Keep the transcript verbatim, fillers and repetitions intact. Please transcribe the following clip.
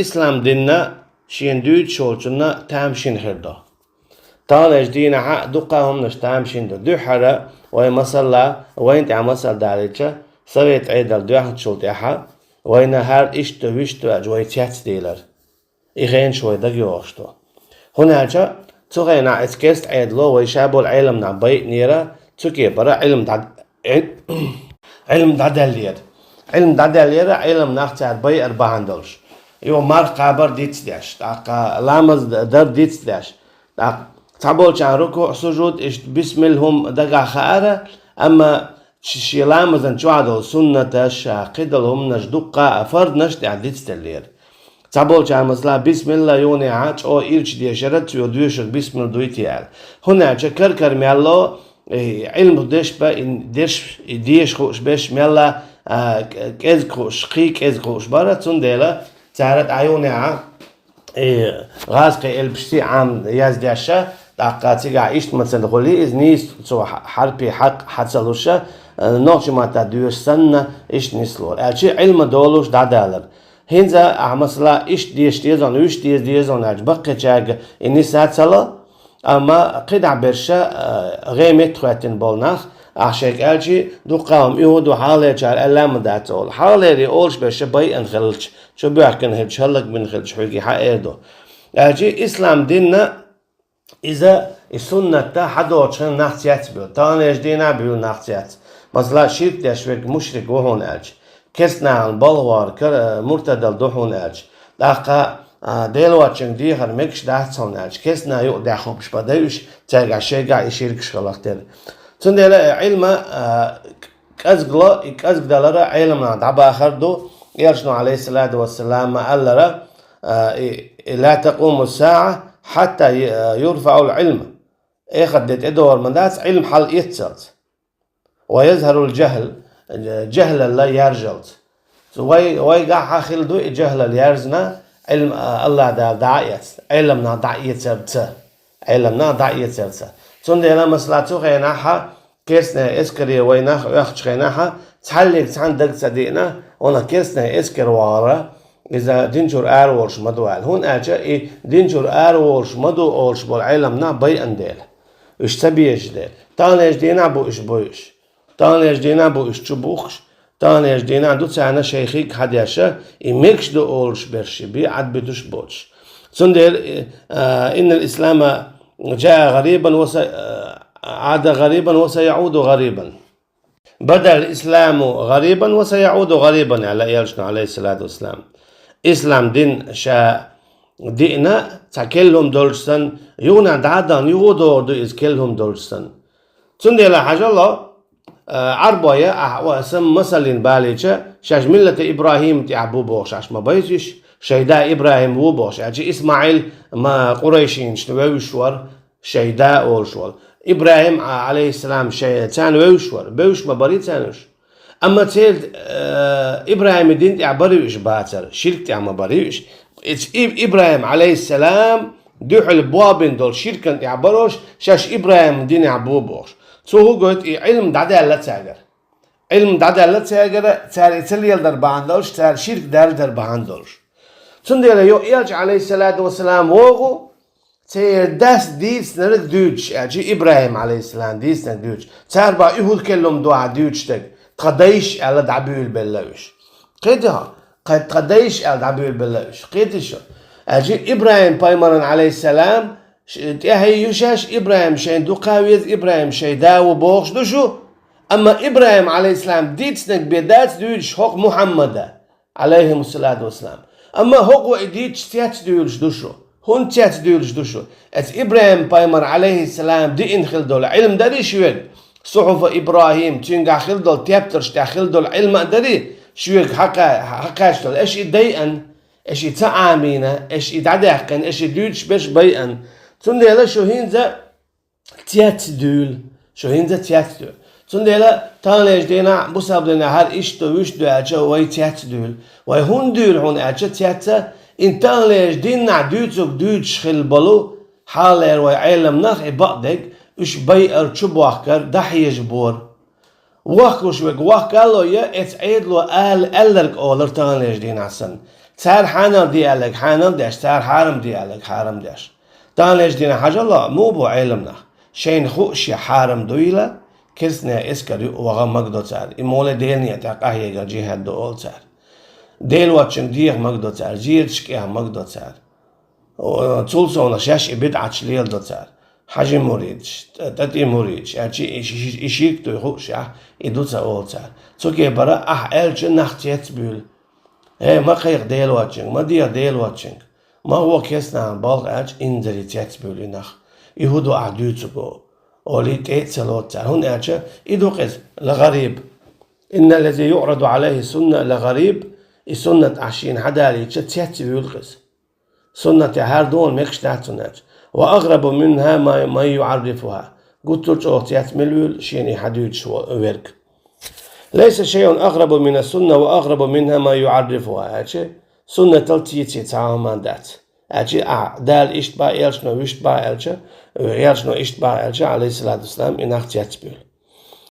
Ислам динна шен дуьйцуш волчунна тамашийна хир ду. Таханлерчу дийнахьа дуккха а хӀуманаш тамашийна ду. Дуьххьара вай масала, вайна тӀехь масала далийча, совет Ӏедал доьхначул тӀаьхьа вайна хӀара иштта ду, вуьшта ду аьлча вай цец дийлар. И хенаш вай дагайогӀуш ду. ХӀунда аьлча цу хенахь эцу керста Ӏедало вай ша болу Ӏелам нах байинера, цу кепара Ӏилма дӀа-, Ӏил-, Ӏилма дӀадаьллера. Ӏилма дӀадаьллера, Ӏелам нах цара байар бахьана долуш. Юха марха кхабар дицдеш, тӀаккха ламаз д-, дар дицдеш. ТӀаккха цхьаболчарна рукуъ, сужуд, иштта бисмилла хӀума дагахь хаьара, амма ш-, шен ламазан чохь долу суннаташ, ша кхидолу хӀуманаш дуккха а фарданаш тӀехь дицделлера. Цхьаболчара, масала, бисмилла юханехьа чӀогӀа ирча дешара, цо доьшург бисмилла дуй те аьлла. ХӀунда аьлча кар-кара мелло, и, Ӏилма деш ба, и деш, и деша хууш берш мелла, а, к-, кӀезиг хууш, кхин кӀезиг хууш бара, цундела цара тӀе юханехьа, и, гӀазкхийн элпашций Ӏама яздеш, тӀаккха цигахь иштта ма ца хуьлий, иза нийса цо хьа-, хьарпий хьакъ хьа ца луш, а, нохчийн маттахь доьшу санна, иштта нислора. Аьлча Ӏилма долуш дӀадалар. ХӀинца ахь, масала, иштта деша деза хьуна, вуьшта деза деза хьуна аьлча, баккхийчаьрга и ниса ца ло, амма кхидӀа берш, а, гӀеметтахӀоьттина болу нах, ахь шайга аьлчи, дуккха а хӀума и хӀун ду, хьалхалерчара аьлла а ма дац олу. Хьалхалерий олуш берш байъина хилча, чубоьхкина хилча, хӀаллакбина хилча, хьоьга и хьан эр ду. Аьлчи ислам динна иза и суннатта хьадоцучу хенахь нах цец буьйлу, таханлерчу дийнахь буьйлу нах цец. Масала, ширк деш верг мушрик ву хьуна аьлча, керстанахана балха вар кара-, муртадалла ду хьуна аьлча, тӀаккха, а, Дела воцчуьнга дехар мегаш дац хьуна аьлча, керстанаха юкъа даьхна хӀумаш бан дай уьш, цаьргахь шайгахь и ширкаш хиларх тера. Цундела, э, Ӏилма, а, кӀезиг ло, и кӀезиг далара Ӏелам нах дӀабахар ду, Элчано, Ӏалайхиссалату вассалам, ма-аллара, а, и, и: «Ла такъуму саӀа хьатта ю-, юрфаӀул Ӏилм». Эхарт де тӀедогӀур ма дац Ӏилма хьалаэццалц. «Ва язхӀарул жахӀл», жахӀлалла яржалц. Цу вай, вайгахь хьан хилла ду и жахӀлалла ярзина, Ӏилма, а, АллахӀ Дала дӀа а эцна, Ӏелам нах дӀа а эцарца. Ӏелам нах дӀа а эцарца. Цундела, масала, цу хенахь керстанийн эскаре вай нах оьхучу хенахь, цхьаллиг цхьаьна дага ца диъна, хӀунда керстанийн эскар вахара, иза динчуьра ара волуш ма ду аьлла. ХӀунда аьлча и динчуьра ара волуш ма ду олуш болу Ӏелам нах байъина дела. Уьш ца безаш дела. Таханлерчу дийнахь бу уьш буй уьш. Таханлерчу дийнахь бу уьш чубухкуш, таханлерчу дийнахь ду царна шайн хиг хьадеш, и мегаш ду олуш берш, бе Ӏадбитуш боцуш. Цундела, э, а, «Иннал ислама жаа гӀарибан ва са-, а, Ӏада гӀарибан ва саяӀуду гӀарибан». «Бадал исламу гӀарибан ва саяӀуду гӀарибан», аьлла Элчано, Ӏалайхиссалату вассалам. Ислам дин ша диъна цхьа керла хӀума долчу санна, юханехьа дӀа а дахана, юха а догӀур ду иза керла хӀума долчу санна. Цундела хьажал, а, Ӏарбой, ахь ва сан масаллин балийча, шаьш миллата ИбрахӀима тӀехь бу бохуш, ахь ма байза уьш, шайн да ИбрахӀим ву бохуш, аьлча ИсмаӀил ма къурайшинашна вевзаш вара, шайн да олуш волу. ИбрахӀим, а, Ӏалайхиссалам, шайн, царна вевзаш вара, бевзаш ма барий царна уьш. Амма церан, э, ИбрахӀиман дин тӀехь барий уьш бацара, ширк тӀехь ма барий уьш. Эцу И-, ИбрахӀим, Ӏалайхиссалам, дуьхьал бохбина долу ширкан тӀехь барош, шаьш ИбрахӀиман динехь бу бохуш. Цо хӀун гойту, и Ӏилма дӀадаьлла цаьргара. Ӏилма дӀадаьлла цаьргара, цара и ца леладар бахьана долуш, цара ширк даьлладар бахьана долуш. Цундела йо Элча, Ӏалайхиссалату вассалам, вогӀу, церан дас дийцинарг дуьйцуш, аьлча ИбрахӀим, Ӏалайхиссалам, дийцинарг дуьйцуш. Цара боху, и хӀун керла хӀума ду ахь дуьйцуш дерг? Тхан дайша аьлла дӀабуьйлабелла уьш. Кхетий хьо? Тхан, тхан дайша аьлла дӀабуьйлабелла уьш. Кхетий шу? Аьлча ИбрахӀим пайхамаран, Ӏалайхиссалам, ш-, тӀаьхье ю шаьш, ИбрахӀим шайна дукха веза, ИбрахӀим шайн да ву бохуш ду шу. Амма ИбрахӀим, Ӏалайхиссалам, дийцинарг бен дац дуьйцуш хӀокху Мухьаммада, Ӏалайхимуссалату вассалам. Амма хӀокхо и дийцича цец дуьйлуш ду шу. ХӀунда цец дуьйлуш ду шу? Эцу ИбрахӀим пайхамар, Ӏалайхиссалам, диъна хилла долу Ӏилма дарий шуьга? Сухьуфа ИбрахӀим, цуьнгахь хилла долу тептарш тӀехь хилла долу Ӏилма а дарий шуьга хьакха-, хьакхаьчна долу? Аша и дайъана, аша и ца Ӏамийна, аша и дӀадаьккхина, аша и дуьйцуш берш байъана. Цундела шу хӀинца цец дуьйлу. Шу хӀинца цец дуьйлу. Цундела таханлерчу дийнахь, бусалба дийнахь хӀара иштта ду, вуьшта ду аьлча, вай цец дуьйлу. Вай хӀунда дуьйлу хьуна аьлча цец, и таханлерчу дийнахь дуьйцург дуьйцуш хилла болу, хьалхалера вай Ӏелам нах и бакъдерг, уьш байар, чубохкар, дӀахьежабора. Вохкуш верг вохкалло я, эцу Ӏедало ала аьлларг олура таханлерчу дийнахь санна. Цара хьанал де аьлларг хьанал деш, цара хьарам де аьлларг хьарам деш. Таханлерчу дийнахь хьажал, муха бу Ӏеламнах, шайна хууш я хьарам дуйла, керстанийн эскар юкъа ваха магадо цара. И муха ле Делан некъа тӀехь къахьега джихӀад ду олу цара. Дела воцчуьнга деха магадо цара, зераташ кӀеха магадо цара. О, цул совнах шаьш и бидӀаташ леладо цара. Хьажи муридаш, т-, тӀатӀи муридаш, аьлча и ши-, и ширк дуй хууш яхь, и ду ца олу цара. Цу кепара ахь аьлча нах цецбуьйлу. Э, ма кхайкха Дела воцчуьнга, ма деха Дела воцчуьнга. Ма гӀо керстанахь балха аьлча инзаре цецбуьйлу и нах. И хӀун ду ахь дуьйцург? Олий тӀе а ца лоцу цара. ХӀунда аьлча и ду-кх иза, ла гӀариб. Инналлази юӀраду Ӏалайхи сунна ла гӀариб, и суннат ахь шена хьадалийча цецвуьйлу-кх иза. Суннатехь хӀара дона мегаш дац цунна аьлча. Ва агӀрабу минха ма, ман юӀаррифуха. Гуттар а чӀогӀа цецбуьйлу шена и хьадуьйцуш во-, верг. Лайса шайъун агӀрабу мина сунна ва агӀрабу минха ман юӀаррифуха аьлча, суннатал цецве цхьа хӀума дац. Аьлча ахь Дала иштта бах, элчано вуьшта бах аьлча, элчано иштта бах аьлча, Ӏалайхиссалату вассалам, и нах цецбуьйлу.